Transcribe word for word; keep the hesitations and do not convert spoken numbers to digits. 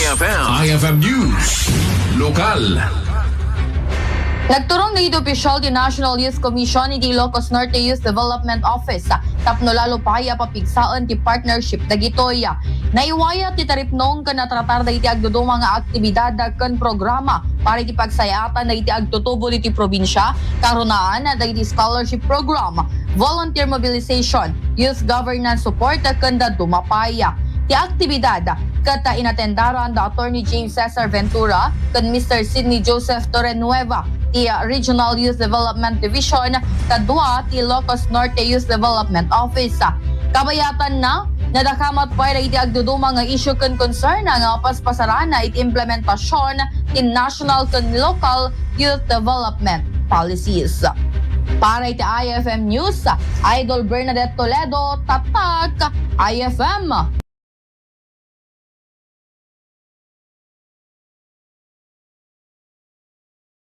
F M. I F M News. Lokal. Nagturong dagiti opisyal ti National Youth Commission iti Ilocos Norte Youth Development Office tapno lalo pay a papigsaen ti partnership dagitoy. Naiwayat ti taripnong ken natratar dagiti agduduma nga aktibidad ken programa para iti pagsayaatan dagiti agtutubo diti probinsia, karunaan dagiti scholarship program, volunteer mobilization, youth governance support, ken dadduma pay. Ti aktibidad ket inatendaran da Attorney James Cesar Ventura ken Mister Sidney Joseph Torrenueva, ti Regional Youth Development Division, kadua ti Ilocos Norte Youth Development Office. Kabayatanna, nadakamat pay dagiti agduduma nga issue ken concern nga mapaspasaran iti implementasion ti national ken local youth development policies. Para iti I F M News, Idol Bernadette Toledo, Tatak I F M.